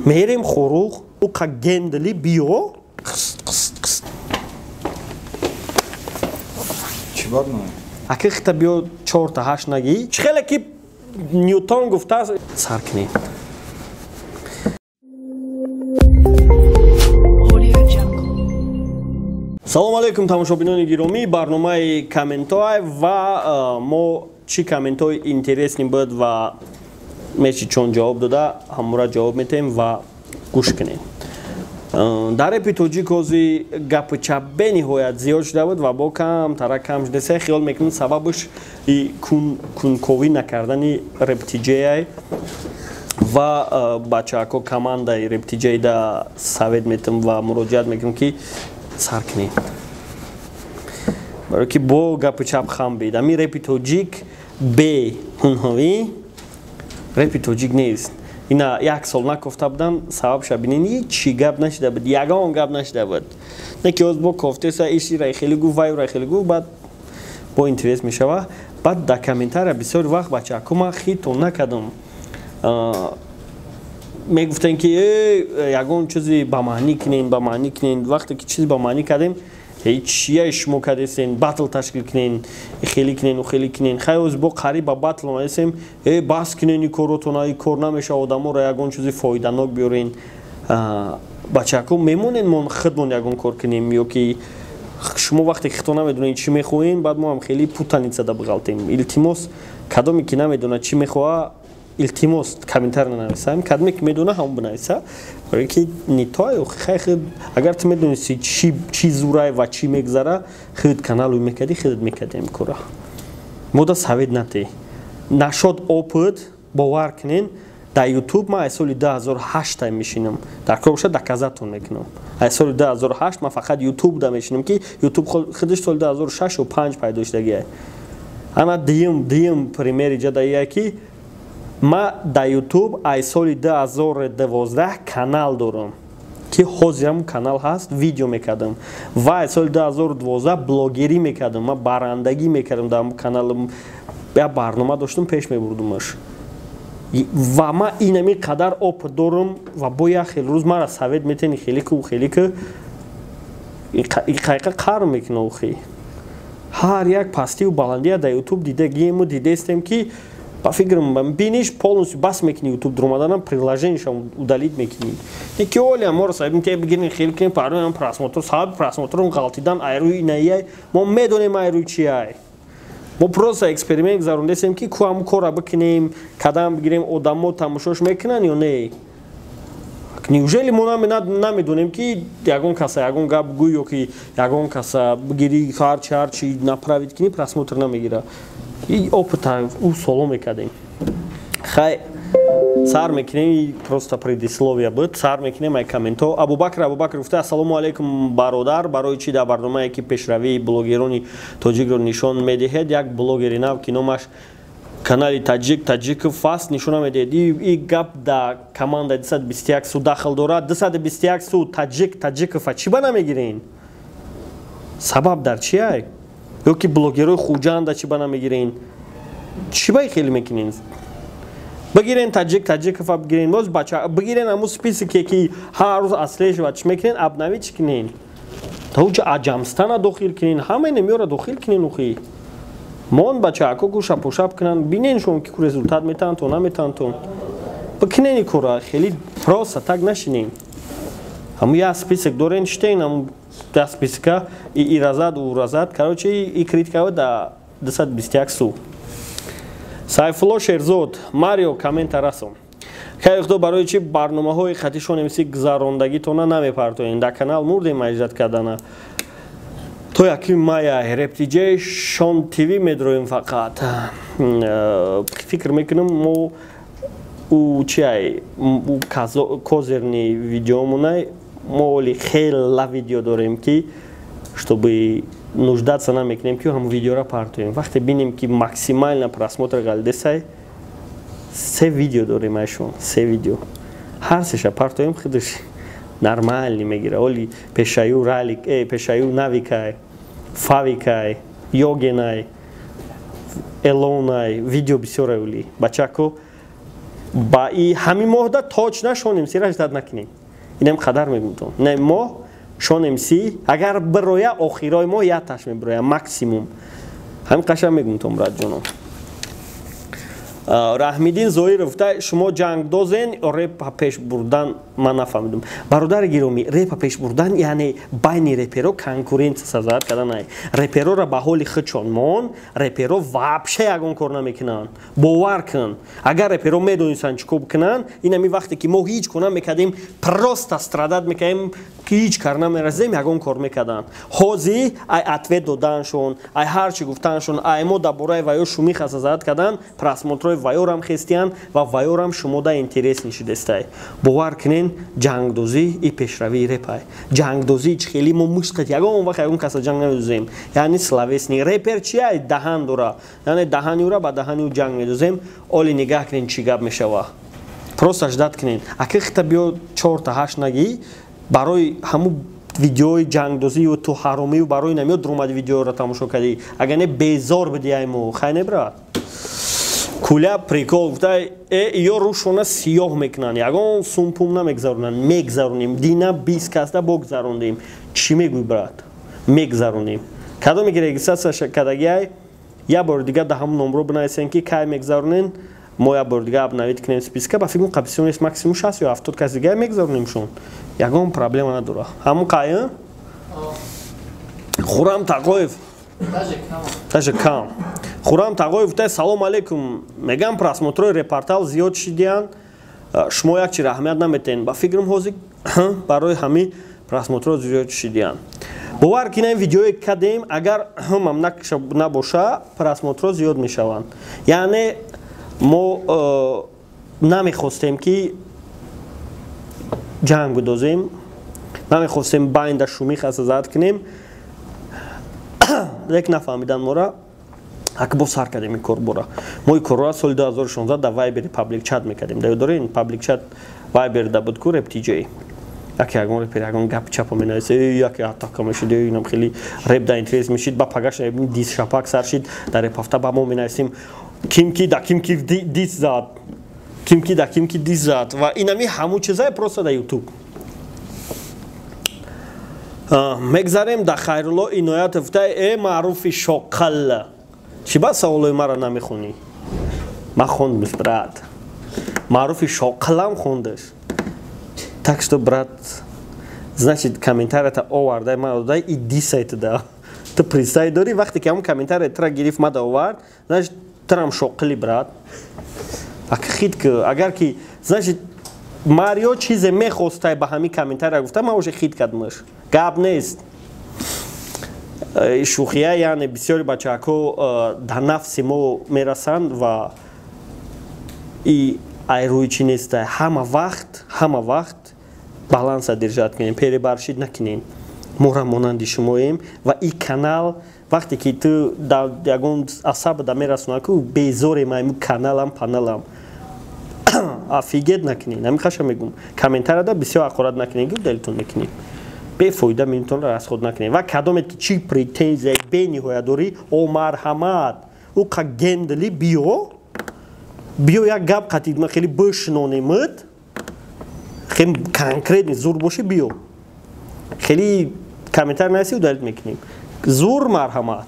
Мерем хоруғ, уқа гендли биё. Қист, қист, қист. Чӣ бад на? Аки хита биё чорта ҳашт нагӣ. Чӣ хеле ки Ньютон гуфтааст, сар кунем. Салом алейкум, тамошобинони гиромӣ, барномаи комментҳоай ва мо чӣ комментҳои интересни буд ва меши чон ҷавоб дода, ҳамура ҷавоб метаҳем ва гӯш кунем. Дар репи тоҷик ҳози гапи чап бениҳоят зиёд шуда буд ва бо камтара кам шудеса. Хиёл мекунем, сабабаш кунковӣ накардани рептиҷеяй ва бачаҳако командаи рептиҷейда совет метам ва муроҷиат мекунем, ки сар кунем, барое ки бо гапи чап хам бед. Ами репи тоҷик бе ҳунҳовӣ репи тоҷик нест. Ина як сол накофта будан, сабабша бинен, ҳичи гап нашида буд, ягон гап нашида буд. Не ки оз бо кофтеса, иши райхели гуфт, вай райхели гуфт, баъд бо интерес мешава. Баъд дар комментария бисёр вақт бачаҳако ман хито накардам, мегуфтем, ки ягон чизи ба маънӣ кунен, ба маънӣ кунен. Вақте ки чизи ба маънӣ кардем, чия шумо кардесен, батл ташкил кунен, хеле кунен, хеле кунен. Хай, оз бо қариб ба батл омадесем. Бас кунен и коротона, и кор намешава, одаморо ягон чизи фоиданок биёрен. Бачаҳако, мемонен, мо худмон ягон кор кунем ё ки шумо вақте ки хито намедонед чӣ мехоҳем, баъд мо ҳам хеле путаница да биғалтем. Илтимос, кадоме ки намедонад чӣ мехоҳа, илтимос, комментар нанависам. Кадоме ки медона, ҳамон бинависа, барое ки не то. Хай, агар ту медонисти чӣ зурай ва чӣ мегзара, худат каналу мекардӣ, худат мекардӣ ин кора. Мода совет натӣ нашод опыт. Бовар кунен, дар Ютуб ман аз соли 2008 мешинам. Дар кор боша, доказатон мекунам. Аз соли 2008 ман фақат Ютуб да мешинам, ки Ютуб худаш соли 2006 5 пайдо шудагиай. Ана дуюм примери ҷа ки ма дар Ютуб аз соли 2012 канал дорам, ки ҳозирам канал ҳаст, видео мекардам, ва аз соли 2012 блогерӣ мекардам, ман барандагӣ мекардам дар каналам, як барнома доштам, пеш мебурдумаш. Ва ман инами қадар опыт дорам ва бо як хел рӯз мара совет метени, хеле ку, хеле ку қайқа қар мекуна. Охи, ҳар як пастиву баландия дар Ютуб дидагиему дидестем, ки ба фикрам биниш полностью бас мекунӣ Ютуб дуромаданам, приложениешам удалить мекунӣ. Ки оля моро саб те бигирин, хел кунем, пароям просмотр, сабаби просмотром ғалтидан айрӯи наияй, мо медонем айрӯи чиай. Мо просто эксперимент гузарондесем, ки ку ҳамн корра бикунем, кадам бигирем, одамо тамошош мекунанд ё не. Неужели мо намедонем, ки ягон каса ягон гап гӯй ё ки ягон каса бигирӣ, ҳарчи ҳарчи направить кунӣ, просмотр намегира? И опыта ӯ соло мекардем. Хай, сар мекунем, просто предисловия буд. Сар мекунем ай комментҳо. Абубакр Абубакр гуфта: «Ассалому алайкум, бародар, барои чӣ дар барномае, ки пешравии блогерони тоҷикро нишон медиҳед, як блогери нав, ки номаш канали Таҷик Таҷиков аст, нишона медиҳед?» И гап да команда 221 су дахл дорад. 221 су Таҷик Таҷикова чӣ ба намегирен? Сабаб дар чиай? Ё ки блогерои Хуҷанда чӣ ба намегирен? Чӣ ба хеле мекунен? Бигирен Таҷик Таҷикова, бигирен боз бача, бигирен ҳамун списоке, ки ҳар рӯз отслеживать мекунен, обновить кунен, та Аҷамстана дохил кунен, ҳамаи немиёра дохил кунен. Ухи мон бачаако гӯша пошаб кунанд, бинен шумо, ки результат метаҳанд то наметаҳанд, то бикунени кора. Хеле просто так нашинем. Ҳамун як список дорен, штен ҳамун да списка и разад у разад. Короче, и критика да 221 су. Сайфулло Шерзод Марио коммента расон: «Кай худо, барои чи барномаҳои хатишон мисли гузарондагитона намепартоем дар канал? Мурдем маҷдат кардана. То якуми мая рептиҷаи Шон ТВ медроем фақат.» Фикр мекунам, мо ӯ чиай, ӯ козырный видеомонай. Мо оли хела видео дорем, ки чтобы нуждаться намекунем, ки ҳам видеора партоем. Вақте бинем, ки максимально просмотр галдесай, се видео дорем, айшон се видео, ҳар сеша партоем, худаш нормально мегира. Оли пешаю ралик, пешаю навикай, фавикай, йогенай, элонай, видео бисёр. Оли бачако Ба и ҳамин моҳда точно Шон МС-ра ждать накунем. Инам қадар мегӯм. Не моҳ Шон МС агар бироя охирои моҳ яташ мебироя максимум. Ҳамин қаша мегӯм то брат ҷоном. Раҳмиддин Зоиров гуфта шумо ҷангдозен репа пеш бурдан ман нафаҳмидум. Бародари гиромӣ, репа пеш бурдан яъне байни реперо конкуренция создавать кардан ай. Репероро ба ҳоли худшон мон, реперо вообще ягон кор намекунанд. Бовар кун, агар реперо медонистанд чӣ кор бикунанд, ин ҳамин вақте ки мо ҳеҷ кор намекардем, просто страдать мекардем, ки ҳеҷ кар намерасидем, ягон кор мекарданд. Ҳозир ай ответ доданшон, ай ҳар чӣ гуфтаншон, ай мо дар бораи ваё шумиха создавать кардан, просмотрҳои ваёрам хестиян ва ваёрам шумода интерес нишидестай. Бовар кунен, ҷангдозӣ и пешравии репай. Ҷангдозӣ чӣ хеле мо мушқат ягон вақт ягон каса ҷанг намедозем. Яъне словесный репер чи ай даҳан дора. Яъне даҳани ӯра ба даҳани ӯ ҷанг медозем. Оли нигаҳ кунен чӣ гап мешава. Просто ждать кунен. Аки хита биё 4-8 нагӣ барои ҳамун видеои ҷангдозию ту ҳаромию барои намеёд румади видеоро тамошо кардӣ. Агар не безор бидӣ ай мо. Хай не брат? Куля прикол гуфта ё рӯшона сиёҳ мекунанд, ягон сумпум намегзаронанд. Мегзаронем. Дина 20 касда богзарондем. Чӣ мегӯй брат? Мегзаронем. Кадоме ки регистрация кардагиай, як бори дигар дар ҳамон номро бинависем ки кай мегзаронен, мо як бори дигар обновить кунем списка. Ба фикр қабисион нест, максимум 60 ё 70 кас дигар мегзаронемшон. Ягон проблема надора. Ҳамон қай? Хурам Тағоев. Даже кам. Хурам Тағоев гуфта салом алейкум. Мегам просмотрҳои репортал зиёд шидиянд. Шумо як чи раҳмият наметен. Ба фикрам ҳозир барои ҳамин просмотрҳо зиёд шидиянд. Бовар кунед, ин видеое кардем, агар ҳамам набоша, просмотрҳо зиёд мешаванд. Яъне мо намехостем ки ҷанг бидозем, намехостем байнда шумиха создавать кунем. Лек нафаҳмидан мора. Ак бо сар кардем ин кор бора. Мо ин корро соли 2016 дар Вайбери паблик чат мекардем. Дар ёд паблик чат Вайбер да буд ку реп TJ. Яке ягон репер ягон гап чапа менависа, яке атака мешид, инам хеле реп да интерес мешид, ба пагаш дис шапак сар шид, дар реп ҳафта ба мо менависем ким ки да ким ки дис зад. Ким ки да ким ки дис зад. Ва инами ҳамун чизае просто дар YouTube. Мегзарем да Хайрулло Иноятов гуфта маъруфи шоқал. Чӣ ба саволои маро намехонӣ? Ман хондам, брат. Маъруфи шоқалам хондаш. Так что, брат, значит, комментарията овардай, ман одай и дисай туда. Ту представь дорӣ, вақте ки ҳамон комментария тра гирифт, мада овард, значит, трам шоқили, брат. Ака хит ки, агар ки, значит, Марио чизе мехостай ба ҳамин комментария гуфта, ман уже хит кардмаш. Гап нест. Шӯхия, яъне бисёри бачаҳако дар нафси мо мерасанд ва и айрӯи чӣ нестай. Ҳама вақт баланса держать кунем, перебарщить накунем. Мора монанди шумоем ва и канал вақте ки ту дар ягон асаб да мерасонад ку безорем айму каналам паналам. Офигеть накунем. Ҳамин хаша мегӯм. Комментарияда бисёр ақорат накунем, ки далитон мекунем. Бефоида минутонро расход накунем. Ва кадомет ки чӣ претензия бениҳоят дорӣ, о марҳамат, ӯ қа гендли биё, биё як гап қатид, ма хеле бишнонемад, хеле конкретный зур бошӣ биё. Хеле комментар наси удалить мекунем. Зур марҳамат.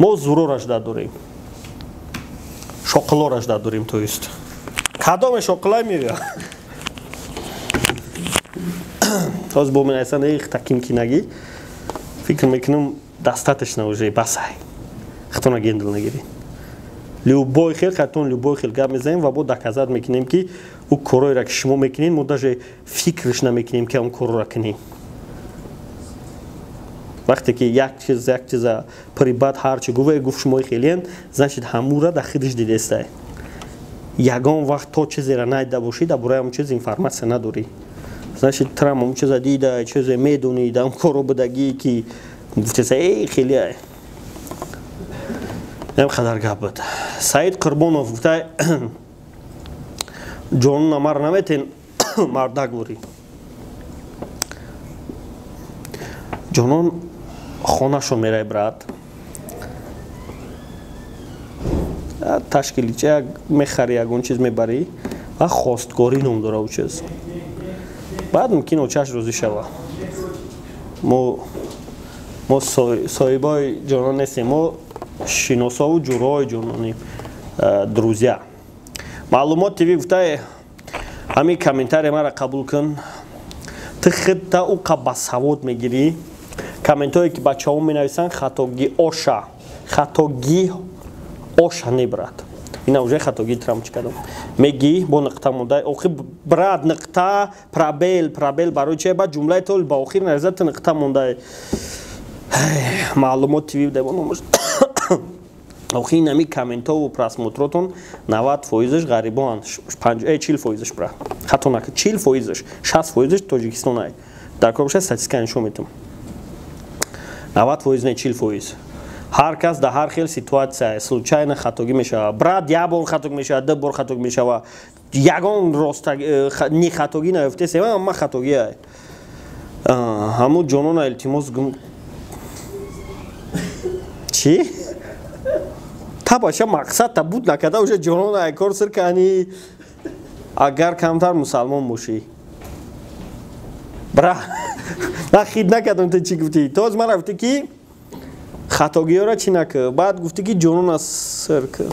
Мо зурора ждать дорем. Шоқилора ждать дорем, то есть. Кадоме шоқилай меояд? Ҳозир бо менависанд, эх, таким ки нагӣ. Фикр мекунам, достаточно уже, басай. Хитона гендл нагиред. Любой хел, хатон любой хел гап мезанем ва бо доказать мекунем, ки ӯ корҳоеро ки шумо мекунед, мо даже фикрш намекунем, ки он корро кунем. Вақте ки як чиза прибад ҳар чи гуфт, гуфт шумои хелиян, значит ҳамура дар худаш дидестай. Ягон вақт то чизеро надида бошӣ, дар бораи ҳамон чиз информатсия надорӣ. Значит, трам ҳамон чиза дида, чизе медонӣ, дар он корро будагӣ, ки гуфтеса, эй, хеле ам қадар гап буд. Саид Қурбонов гуфта, ҷонун амар наметен, мардак бурӣ. Ҷонон хонашон мерай, брат. Ташкилича мехари, ягон чиз мебарӣ, Ва хостгорӣ ном дора ӯ чиз. Баъд мумкин очаш розӣ шава. Мо соҳибои ҷонон нестем, мо шиносову ҷурҳои ҷононем, друзья. Маълумот ТВ гуфта, ҳамин комментария мара қабул кун. Ту худта уқа басавод мегирӣ. Комментҳое ки бачаҳо менависанд, хатогӣ оша, хатогӣ оша не, брат. Ина уже хатогӣ трам чӣ кардам. Мегӣ бо нуқта монда, охи брат нуқта, пробел, пробел барои чи? Баъд ҷумлаи то ба охир нареза, ту нуқта монда. Маълумот ТВ дебо номаш. Охи инами комментову просмотротон 90%-ш ғарибоанд, 40%-ш, брат. Хато накун, 40%-ш, 60%-ш Тоҷикистонай. Дар кор боша, статистика нишон медиҳам. 90% не, 40%. Ҳар кас дар ҳар хел ситуация случайно хатогӣ мешавад. Брат, як бор хатогӣ мешавад, ду бор хатогӣ мешавад. Ягон роста не хатогӣ наёфтест, ама хатогӣ. Ҳамун ҷонона илтимос гум. Чӣ? Та бача мақсад та буд накарда, уже ҷонона ай кор сир кани. Агар камтар мусалмон бошӣ. Бра, ман хид накардам, ту чӣ гуфтӣ? То мара гуфтӣ ки хатогиёра чӣ накар, баъд гуфтӣ ки ҷонона сир кар.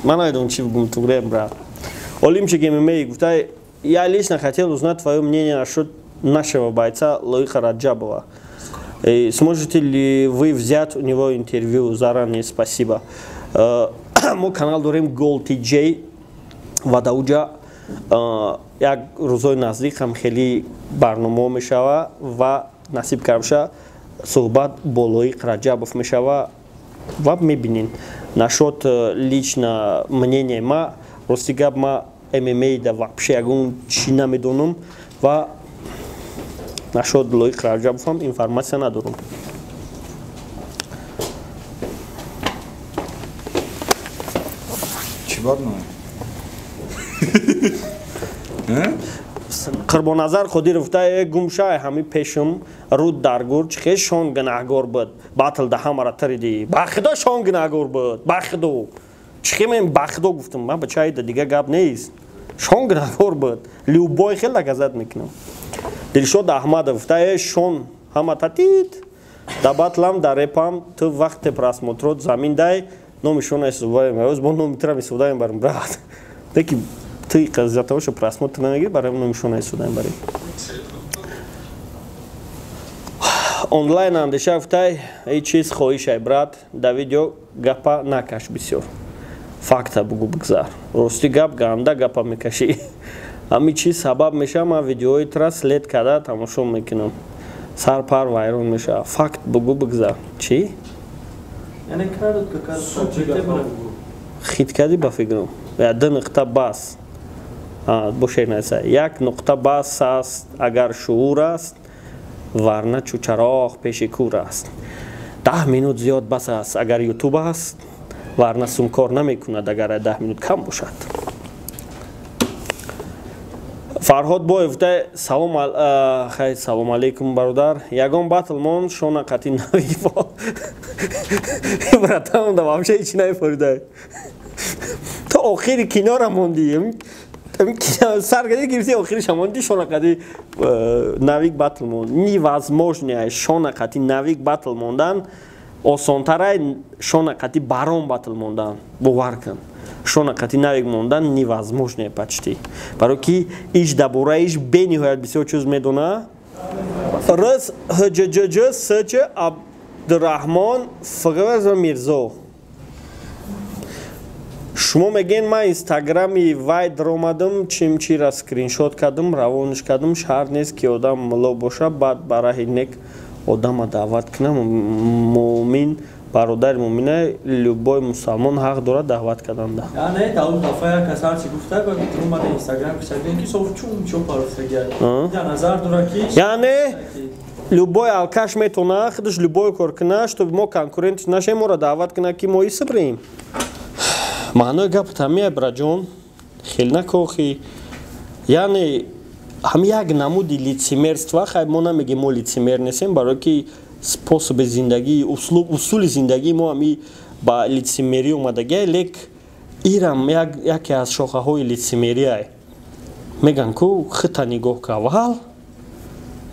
Ман намедонам чӣ бигӯм тугре, брат. Олимчик ММА гуфта, я лично хотел узнать твое мнение насчет нашего бойца Лоиха Раджабова. Сможете ли вы взять у него интервью? Заранее спасибо. Мо канал дорем Gold TJ ва дар уҷа як рӯзҳои наздик ҳам хеле барномаҳо мешава ва насиб карда суҳбат бо Лоиқ Раҷабов мешава ва мебинем. Насчет лично мнение ма, рости гап, ма ММА да вообще ягон чӣ намедонам ва насчет Лоиқ Раҷабов ҳам информация надорам. Чӣ барнома? Қурбонназар Қодиров гуфта, гумшай ҳами пешум руд дар гур, чӣ хел шон гунаҳгор буд, батл да ҳамара тиридӣ. Ба худо шон гунаҳгор буд, ба худо. Чӣ хел мен ба худо гуфтам, ман бачаи да дига гап нест. Шон гунаҳгор буд. Любой хел доказать мекунам. Дилшод Аҳмадов гуфта, шон ҳама татид, да батлам, да репам, ту вақте просмотрот замин дай, номи шона истифода мебарам. Бо номи тура истифода мебарам, брат. Леки ты из-за того, что просмотр намегири, барои номи шона истифода мебарем. Онлайн андеша гуфтай, ҳеҷ чиз хоҳишай, брат, да видео гапа накаш бисёр. Факта бугу, бигзар. Рости гап ганда гапа мекашӣ. Ҳамин чиз сабаб мешава, ман видеои тура след карда тамошо мекунам. Сар пар вайрон мешава. Факт бугу, бигзар. Чӣ? Хит кардӣ ба фикрам. Ду нуқта бас. Бошед наса. Як нуқта бас аст, агар шуур аст, варна чу чароғ пеши кур аст. 10 минут зиёд бас аст, агар ютуб аст, варна сумкор намекунад, агар 10 минут кам бошад. Фарҳод Боев гуфта, салом, хай, салом алейкум, бародар. Ягон батлмон шона қатӣ навифо. Братан, да вообще ҳеҷ нафорида. То охири кинора мондӣ. Сар кардӣ гирифти, охириша мондӣ, шона қатӣ навик батл монд. Невозможно шона қатӣ навик батл мондан осонтарай шона қатӣ барон батл мондан. Бовар кун. Шона қатӣ навик мондан невозможно почти. Барои ки иш дар бораи иш бениҳоят бисёр чиз медона. Рс ҳҷҷ сч Абдураҳмон Фғз Мирзо. Шумо мегӯед, ман инстаграми вай даромадам, чимчира скриншот кардам, равонаш кардам, шарт нест ки одам мулло боша, баъд ба раҳи нек одама даъват кунам. Муъмин бародари муъмина, любой мусалмон ҳақ дорад даъват карданда. Не, дар дафъа як кас ҳарчи гуфта, ба даромада инстаграм кушадем ки соф чум чо парофтагия. Я назар дора ки яъне любой алкаш метавона худаш любой кор куна, чтобы мо конкурент нашем, моро даъват куна ки мо исбрем. Маънои гапат ҳамия, браҷон, хел накохӣ. Яъне ҳам як намуди лицемерство, хай мо намегем, мо лицемер нестем, барое ки способи зиндагӣ, усули зиндагии мо ҳами Ба лицемерӣ омадагиай, лек ирам яке аз шохаҳои лицемериай. Меган ку хита нигоҳ ка, аввал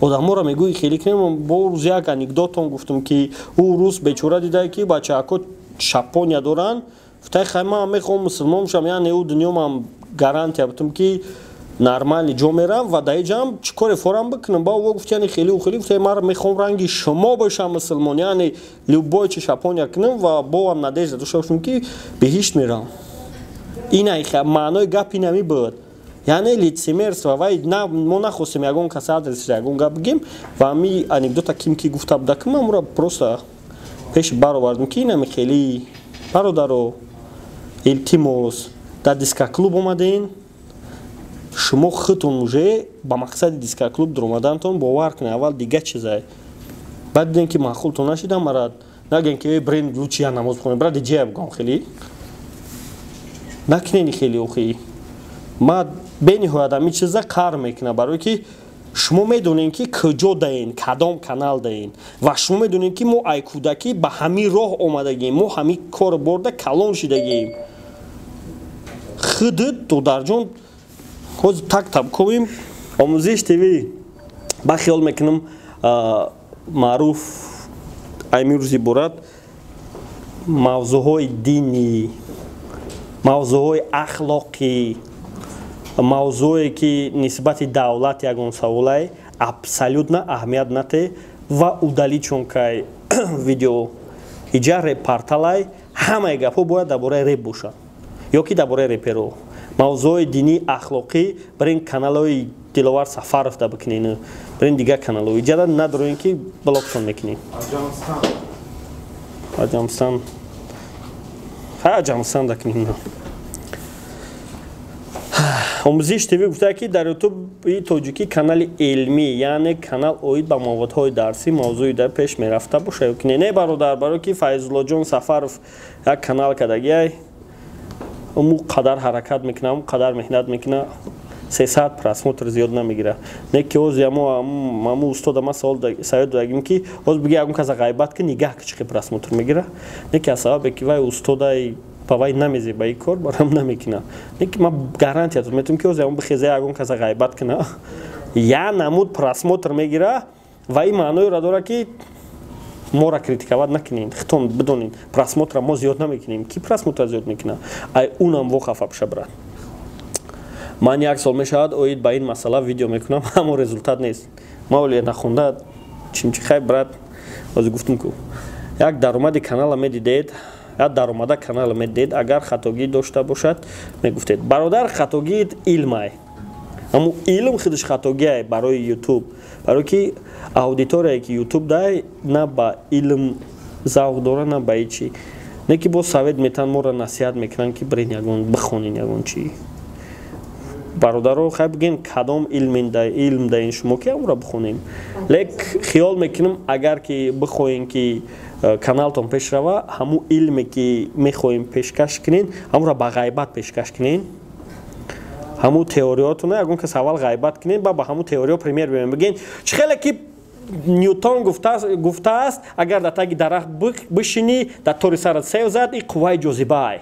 одаморо мегӯи хеле кунем. Бо рӯз як анекдотон гуфтум, ки ӯ рӯз бечора дидае, ки бачаако шапоня доранд. Гуфтай: «Хай, ман мехоҳам мусулмон шавам, яъне ӯ дунё ман гарантия бутум, ки нормальный ҷо мерам ва дар иҷам чӣ коре форам бикунам». Ба ӯ гуфт, яъне хеле хеле гуфта: «Ман мехоҳам ранги шумо бошам мусулмон, яъне любой чи шапоня кунам ва боам надежда дошта бошам, ки беҳишт мерам». Ина маънои гап инами буд, яъне лицемерство. Вай мо нахостем ягон кас адрес ягон гап бигем ва ами анекдота ким ки гуфта буда, ки ман ӯро просто пеш баровардем, ки инами хеле. Бародаро, илтимос, дар дискоклуб омаден, шумо худтон уже ба мақсади дискоклуб дуромадантон, бовар кунед, аввал дига чизай, баъд дидем, ки маъқултон нашида, мара нагем, ки брен, лучше я намоз бихонем, брат, диҷея бигам, хеле накунени, хеле охи ма бениҳоят ҳамин чиза қар мекунам, барое ки шумо медонем, ки куҷо даен, кадом канал даен, ва шумо медонем, ки мо ай кӯдакӣ ба ҳамин роҳ омадагием, мо ҳамин кор борда калон шидагием. Худут, додарҷон, ҳозир так табковим. Омӯзиш ТВ ба хиёл мекунам, маъруф аймир зиборат мавзӯъҳои динӣ, мавзӯъҳои ахлоқӣ, мавзӯе ки нисбати давлат ягон саволай, абсолютно аҳамият нате ва удалить кай видео. Иҷа реп порталай, ҳамаи гапҳо бояд дар бораи реп бошад ё ки дар бораи реперо. Мавзӯъҳои динӣ, ахлоқӣ барин каналҳои Диловар Сафаров да бикунен, барин дигар каналҳо. Иҷада надорем, ки блоктон мекунем. Аҷамстан, хай, Аҷамстан да кунем. Омӯзиш ТВ гуфта, ки дар Ютуби тоҷикӣ канали илмӣ, яъне канал оид ба маводҳои дарсӣ, мавзӯи дар пеш мерафта боша ё ки не? Не, бародар, барое ки Файзуллоҷон Сафаров як канал кардагиай, ӯ қадар ҳаракат мекуна, ӯ қадар меҳнат мекуна, 300 просмотр зиёд намегира. Не ки ҳози аму устода ма савол савет додагим, ки ҳоз биги ягон каса ғайбат ки, нигаҳ ки чӣ қи просмотр мегира. Не ки аз сабабе ки вай устодай, ба вай намезе, ба ин кор барам намекуна. Не ки ман гарантия метавонам, ки ҳози ягон бихеза, ягон каса ғайбат куна, я намуд просмотр мегира. Ва ин маъноеро дорад, ки моро критиковать накунед, хитон бидонед, просмотра мо зиёд намекунем. Ки просмотра зиёд мекуна, ай унам во хафа биша, брат. Ман як сол мешавад, оид ба ин масъала видео мекунам, аммо результат нест. Ма оле нахонда чимчи. Хай, брат, ҳозир гуфтум ку, як даромади канала медидед, як даромада канала медидед, агар хатогӣ дошта бошад, мегуфтед. Бародар, хатогиит илмай, аммо илм худаш хатогиай барои Ютуб, барое ки аудиторияе ки Ютуб дай, на ба илм завқ дора, на ба ҳечи. Не ки боз совет метан, моро насиҳат мекунанд, ки бирен ягон бихонен, ягон чи. Бародаро, хай, бигем, кадом илм даин шумо, ки амро бихонем? Лек хиёл мекунам, агар ки бихоҳем, ки каналтон пеш рава, ҳамун илме ки мехоҳем пешкаш кунен, ҳамонро ба ғайбат пешкаш кунен. Ҳамун теориётона ягон кас аввал ғайбат кунен, ба ҳамун теориё пример биёем, бигем, чӣ хеле ки Ньютон гуфтааст, агар дар таги дарахт бишинӣ, дар тори сарат сев зад, и қувваи ҷозибаай.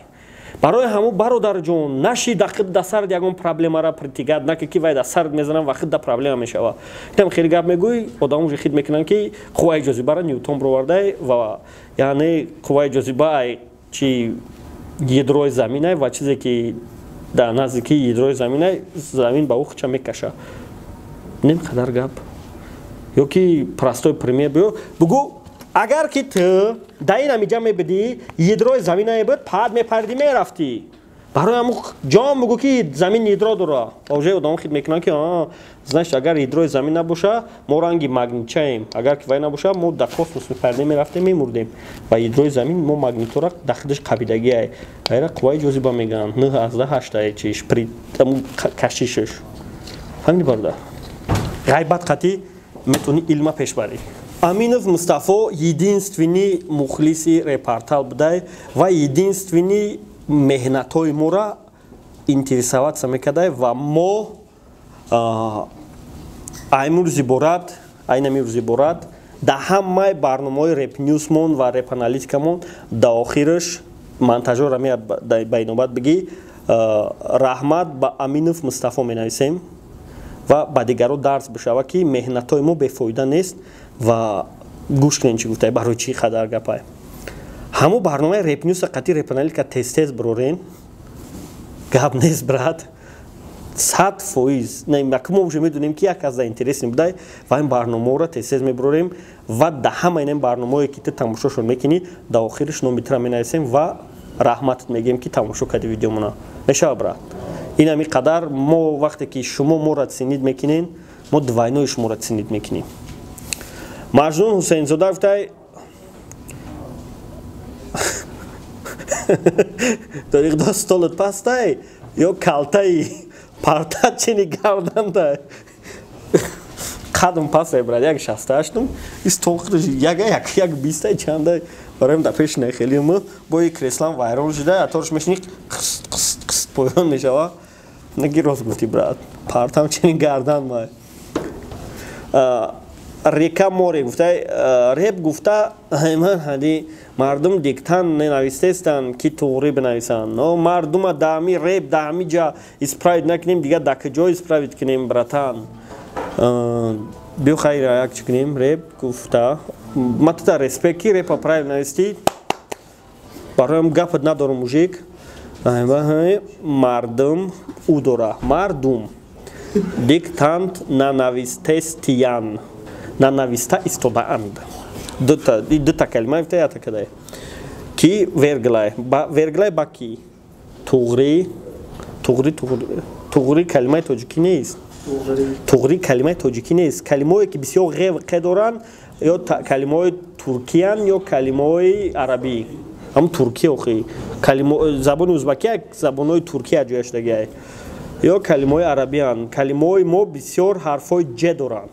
Барои ҳамун, бародарҷон, наши да сарат ягон проблемара притягать наки, ки вай да сарат мезанам ва хид да проблема мешава. Итам хеле гап мегӯй, одам уже хид мекунанд, ки қувваи ҷозибара Ньютон бировардай, ва яъне қувваи ҷозиба ай чи ядрои заминай ва чизе ки дар наздикии ядрои заминай, замин ба ӯ худша мекаша. Нем қадар гап ё ки простой пример биё, бугӯ, агар ки ту дар ин ҳамиҷа мебудӣ, ядрои замина буд, пад мепаридӣ, мерафтӣ. Барои ҳамун ҷон бугӯ, ки замин ядро дора. Уже одам хид мекунанд, ки значит, агар ядрои замин набоша, мо ранги магнитчаем, агар ки вай набоша, мо дар космос мепаридем, мерафтем, мемурдем. Ва ядрои замин мо магнитора дар худаш қабидагиай, вайра қувваи ҷозиба мегӯянд, 9,8 чиш кашишаш. Фаҳмидӣ, бародар? Ғайбат қатӣ метавонӣ илма пеш барӣ. Аминов Мустафо единственный мухлиси репортал будай ва единственный меҳнатҳои мора интересоваться мекардай. Ва мо аймрӯзи борад, айнами рӯзи борад. Дар ҳамаи барномаҳои репнюсмон ва репаналитикамон дар охираш монтажёра меяд ба инобат бигӣ, раҳмат ба Аминов Мустафо менависем ва ба дигаро дарс бишава, ки меҳнатҳои мо бефоида нест. Ва гӯш кунем, чӣ гуфтай, барои чӣ қадар гапай. Ҳамун барномаи репнюса қатъи репаналитика тез-тез бирорен, гап нест, брат, 100%. Не, мо уже медонем, ки як аз интересный будай ва ин барномаҳоро тез-тез мебирорем ва да ҳама ин барномаҳое, ки ту тамошошон мекунӣ, дар охириш номи тура менависем ва раҳматат мегӯем, ки тамошо кардӣ видеомона. Мешава, брат? Ин ҳами қадар. Мо вақте ки шумо моро ценить мекунен, мо двойной шуморо ценить мекунем. Маҷнун Ҳусейнзода гуфтай: «Ториқдо, столат пастай ё калтаи парта чини гарданда?» Қадм пастай, брат, 1,68-ум, и стол худаш яга як як бистай чандай. Бароем да пеш не хеле мо бо и креслам вайрон шуда, аторш мешини, қист қист қист поён мешава. Наги, рост гуфти, брат, партам чини гардан май. Река море гуфта: «Реп гуфта ман ҳади мардум диктант ненавистестанд, ки туғрӣ бинависанд. Но мардума даами реп даами ҷа исправить накунем, дига да куҷо исправить кунем, братан?» Биё, хайр, як чӣ кунем. Реп гуфта ма тута респект, ки репа правильно навистӣ, бароям гапат надорам, мужик. Мардум ӯ дора, мардум диктант нанавистестиян, нанависта истодаанд. Дута калима гуфта, ята кадай ки верглай верглай ба ки туғрӣ, туғрӣ, туғрӣ калимаи тоҷикӣ нест, туғрӣ калимаи тоҷикӣ нест. Калимаое, ки бисёр ғев қе доранд, ё калимаҳои туркиян, ё калимаҳои арабӣ. Ҳам туркия охи, забони узбакӣ як забонҳои туркия ҷоя шудагиай, ё калимаҳои арабиян. Калимаҳои мо бисёр ҳарфҳои ҷ доранд,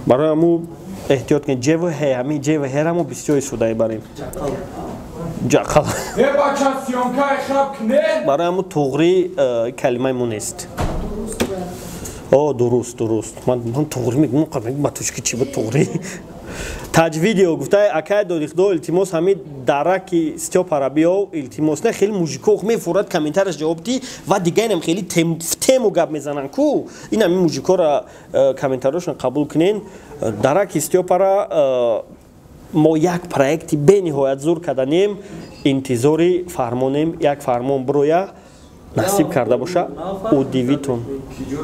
барои ҳаму эҳтиёт кунед. Ҷеву ҳе, ҳамин ҷеву ҳера мо бисёр истифода мебарем. Ҷақал. Барои ҳаму туғрӣ калимаи мо нест. О, дуруст, дуруст. Ман туғрӣ мегӯм, ба тоҷикӣ чӣ буд туғрӣ? Таҷвидио гуфта: «Акай Додихдо, илтимос, ҳами дараки Стёпара биёв, илтимос». Не, хеле мужико мефурад, комментарияш ҷавоб ди ва дига инам хеле тему гап мезананд ку. Ин ҳами мужикора комментариошон қабул кунен. Дараки Стёпара мо як проекти бениҳоят зур карданем, интизори фармонем. Як фармон бироя, насиб карда боша, удивитон.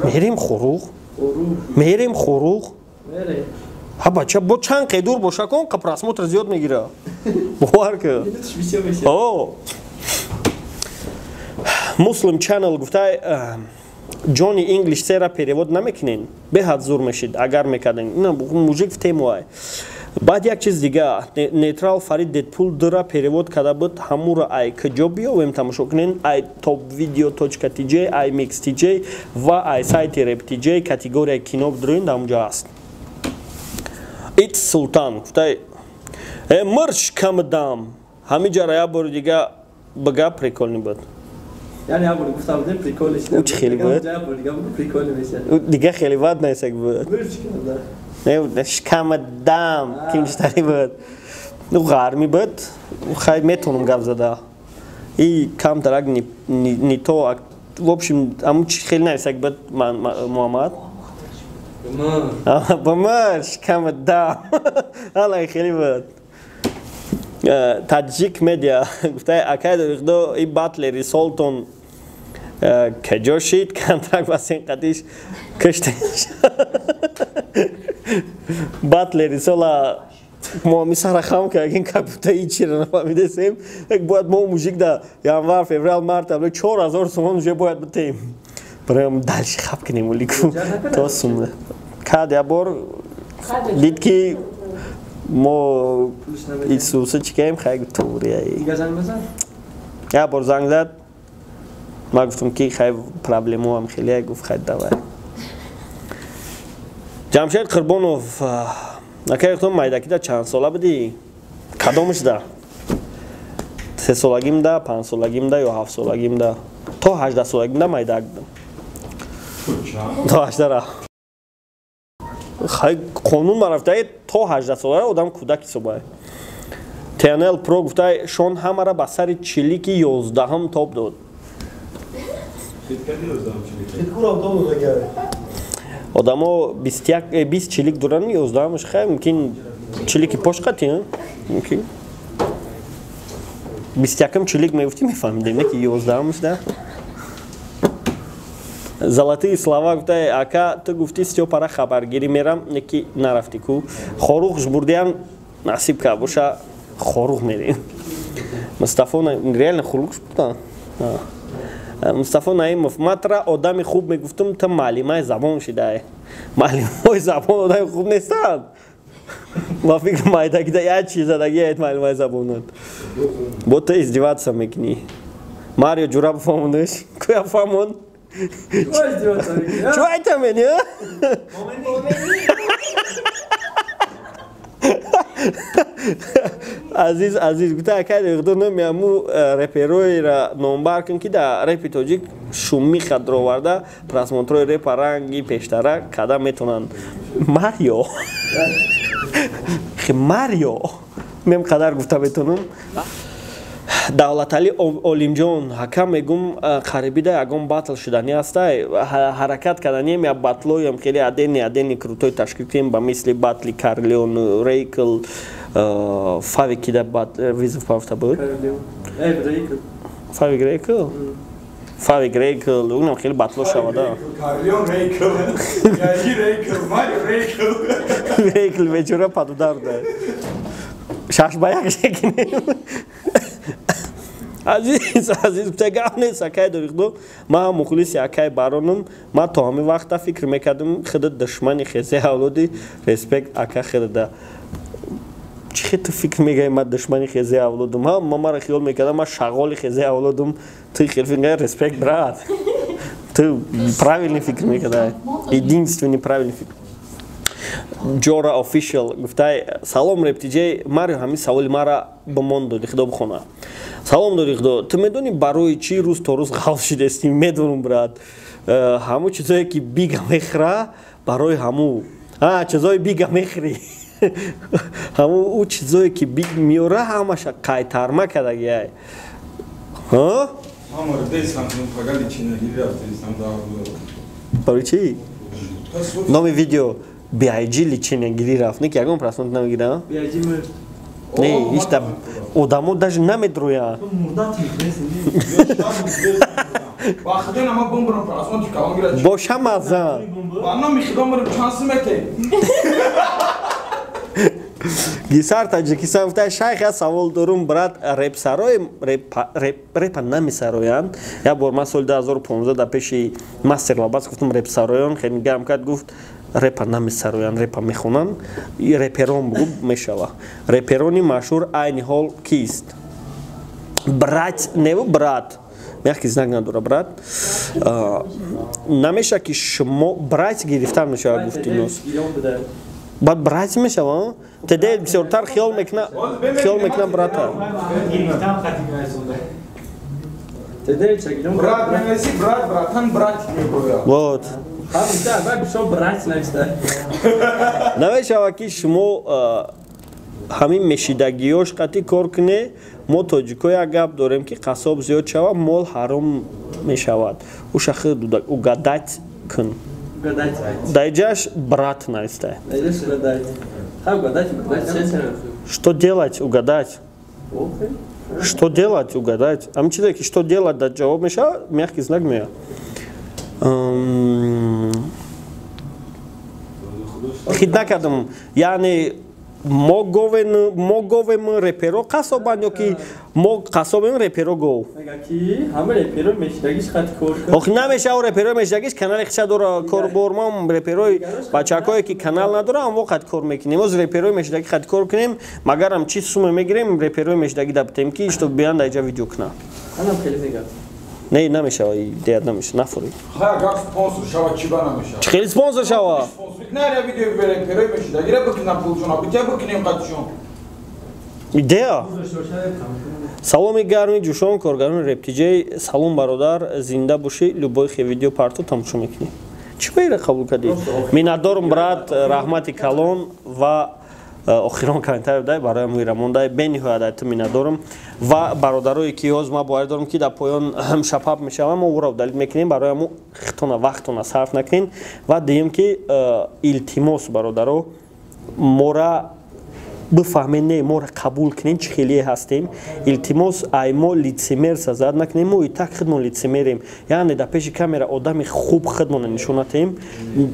Мерем Хоруғ, мерем Хоруғ. Ҳа, бача, бо чанд қедур боша кон, қа просмотр зиёд мегира, бовар ки. О, Муслим Channel гуфта: «Ҷони Инглиш сера перевод намекунен, беҳад зур мешид, агар мекарден». Ина мужик в тему ай. Баъд як чиз дига, Нейтрал Фарид Дедпул дура перевод карда буд, ҳамура ай куҷо биёвем тамошо кунен? Ай topvideo tj, ай mix tj ва ай сайти rep tj, категорияи кино бидроин, дар ҳамуҷо ҳаст. Ит Султан гуфтай: «Э, мырш камдам, ҳамин ҷара як бори дига бига, прикольный буд». Яъне як бор гуфта будем, прикольный. Ӯ чӣ хеле буд? Як бор дига бугу, прикольный мешавад. Дига хеле бад несак буд. Не, шкамадам кимчтари буд, ӯ ғармӣ буд. Хай, метавонам гап зада и камтарак не то. В общем, ҳамун чи хеле нависак буд, Муҳаммад? Бамар шкамадам ала хеле буд. Таҷик Медиа гуфта: «Акай Дорихдо, и батлери Солтон каҷо шид? Контракт басен қадиш куштеш». Батлери сола мо ами сара хам кардем, как будто ҳичиро нафаҳмидесем. Бояд мо мужик да январ, феврал, март, апрел 4000 сомон уже бояд битем. Бароям дальше хаб кунем, улику то сум кад як бор дид, ки мо исуса чикаем. Хай, туғрия як бор занг зад, ман гуфтам, ки хай, проблемоам хеле. Гуфт: «Хай, давай». Ҷамшед Қурбонов: «Акай, майдакида чанд сола будӣ?» Кадомашда? 3 солагимда, 5 солагимда ё 7 солагимда? То 18 солагимда майдак будам, то ҳаштара. Қонун марафтае то 18 сола одам кӯдак ҳисобае. ТНЛ Про гуфтае, Шон ҳамара ба сари чилики 11-м тоб дод. Одамо 20 чилик доранд, 11-мш хай мумкин чилики пошқати, мумкин. 21-м чилик мегуфтӣ, мефаҳмидем, не ки 11-мш да. Золотые слова гуфтае, ака, ту гуфтӣ Стёпара хабаргирӣ мерам, не ки нарафтӣ ку. Хоруғ жбурдиам насиб ка боша, хоруғ мерем. Мустафо реально хоруғ жбурдан. Мустафо Наимов, матра одами хуб мегуфтум, ту маълимаи забон шидае. Маълимаи забон одами хуб нестанд. Ма фикр майдагида як чиз задагиает маълимаи забонат. Бо ту издеваться мекунӣ. Марио Ҷурабов фаҳмондаш? Куя фаҳмон? Чӯ айта мени, а? Азиз, Азиз, гуфта акай дӯ намеаму репероира номбар кун, ки дар репи тоҷик шумӣ хадроварда просмотрои репа ранги пештара када метонанд. Марио. Марио. Мем қадар гуфта метонам. Давлатали Олимҷон, ҳакам мегум, қарибида ягон батл шудани ҳастай, ҳаракат карданием, я батлоям хеле адени адени крутой ташкил кунем, ба мисли батли Карлеон Рейкл, Фавик кида бат визов пафта буд? Фавик Рейкл? Фавик Рейкл, унам хеле батло шавада. Карлеон Рейкл, Яжи Рейкл, Марио Рейкл. Рейкл бечора падудар да. Шаш ба як шекинем. Азиз, Азиз, гуфта гап нест, акай дорихду, ман мухлиси акай баронам, ман то ҳамин вақта фикр мекардам, худат душмани хезе авлоди, респект ака худада. Чӣ хел ту фикр мекардӣ, ман душмани хезе авлодам? Ҳа, ман мара хиёл мекардам, ман шағоли хезе авлодам. Ту хел фикр мекардӣ, респект, брат. Ту правильный фикр мекардӣ. Единственный правильный фикр. Ҷора Official гуфтай, салом рептиҷей, Марио ҳамин саволи мара бимон доди, худо бихона. Салом доди худо, ту медонӣ барои чӣ рӯз то рӯз ғалф шидестӣ? Медонам, брат. Ҳамун чизое ки бига мехӯра, барои ҳамун. А, чизое бига мехӯрӣ. Ҳамун ӯ чизое ки биг меёра, ҳамаша қайтарма кардагиай. Ҳа? Барои чӣ? Номи видео BIG лечениягирӣ рафт, не ки ягон просмотр намегира? Не, ҳеҷ одамо даже намедроянд. Боша маза. Гисар Таҷикистон гуфта, шайх, я савол дорум, брат, репсарои репа намесароянд. Як бор ман соли 2015 дар пеши мастер Лабас гуфтам репсароён, хеле гарм кард, гуфт репа намесароянд, репа мехонанд. Реперон бугу мешава. Реперони машҳур айни ҳол кист? Брат, неву брат. Мягкий знак надора, брат. Намеша ки шумо брат гирифтан мешава, гуфти нос. Баъд брат мешава, теде бисёртар хиёл мекуна, хиёл мекуна брата. Брат менависи, брат, братан, брат мегӯяд. Вот. Намешава ки шумо ҳамин мешидагиёш қатъи кор куне, мо тоҷико як гап дорем, ки қассоб зиёд шава, мол ҳаром мешавад. Уша худ угадать кун. Даиҷаш брат навистай. Что делать? Угадать. Что делать? Угадать. Ам чизе ки что делать, да ҷавоб мешава, мягкий знак меяд. Хид накардам. Яъне мо говем реперо қассобанд ё ки мо қассобем реперо гов? Охи намешава реперо мешидагиш канали хиша дора корбор, мо реперои бачакое ки канал надора, ҳамво қад кор мекунем. Оз реперои мешидаги қад кор кунем, магарам чи суме мегирем, реперои мешидаги дабтем ки што биёнд дар иҷа видео кунанд. Не, намешава, идея намешава, нафурӣ. Ха, агар спонсор шава, чӣ ба намешава? Чӣ хеле спонсор шава? Не, я видео реперои мешидагира бикунам пулшона, битя бикунем қадшон. Идея. Саломи гарми ҷӯшон, коргарони рептиҷей, салом бародар, зинда бошӣ, любой хе видео парту тамошо мекунӣ. Чӣ ба ира қабул кардӣ? Миннатдорум, брат, раҳмати калон. Ва охирон комментарий дай барои муира мондай. Бениҳоят ай ту миннатдорум. Ва бародарое ки ҳоз ма боварӣ дорам, ки дар поён шапап мешавам, мо ӯро удалить мекунем. Барои ҳаму хитона вақтона сарф накунем. Ва дуюм ки, илтимос, бародаро, мора бифаҳмед, не, моро қабул кунем, чӣ хелие ҳастем. Илтимос, ай мо лицемер сазад накунем. Мо итак худмон лицемерем, яъне дар пеши камера одами хуб худмона нишон натем,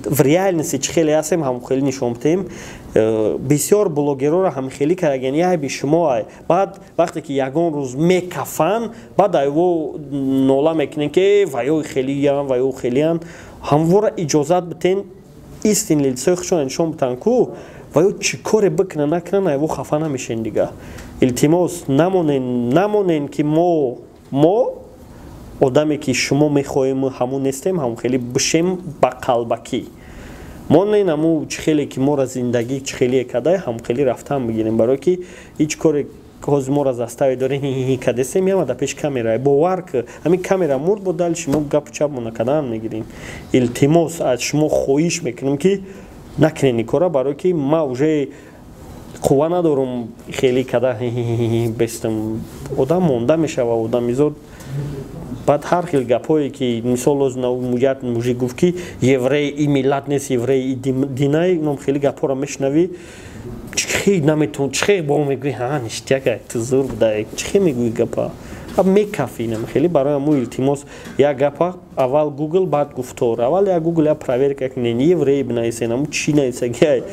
в реальности чӣ хеле ҳастем, ҳам хеле нишон битем. Бисёр блогерора ҳам хеле кардаген, яйби шумо ай. Баъд вақте ки ягон рӯз мекафан, баъд айво нола мекунем, ки ваё хелиян, ваё хелиян. Ҳамвора иҷозат битен истинный лицо и худшона нишон битан ку, ва ё чӣ коре бикунан, накунан, айво хафа намешен дига. Илтимос, намонен, намонен, ки мо одаме ки шумо мехоҳем, ҳамун нестем, ҳамун хеле бишем ба қалбакӣ монен. Ҳаму чӣ хеле ки мора зиндагӣ чӣ хелие кадай, ҳамун хеле рафтан бигирем, барое ки ҳеҷ коре ҳозир мора заставе дорем кадесем, яма дар пеши камера. Бовар ки ҳамин камера мурд, бо дали шумо гапу чапмо накадан мегирем. Илтимос, аз шумо хоҳиш мекунем, ки накунед ин кора, барое ки ма уже қувва надорум хеле када бестам. Одам монда мешава, одамизод. Баъд ҳар хел гапҳое ки, мисол, муят мужик гуфт, ки еврей и миллат нест, еврей и динай ном, хеле гапҳоро мешунавӣ, чихе наметон, чихе бо мегӯӣ: «Ҳа, ништяка, ту зур будай». Чихе мегӯӣ гапа, мекафӣ нам хеле. Барои ҳамун, илтимос, як гапа аввал Гугл, баъд гуфтор. Аввал як Гугл, як проверка кунен, еврей бинависен, ҳамун чӣ нависагиай.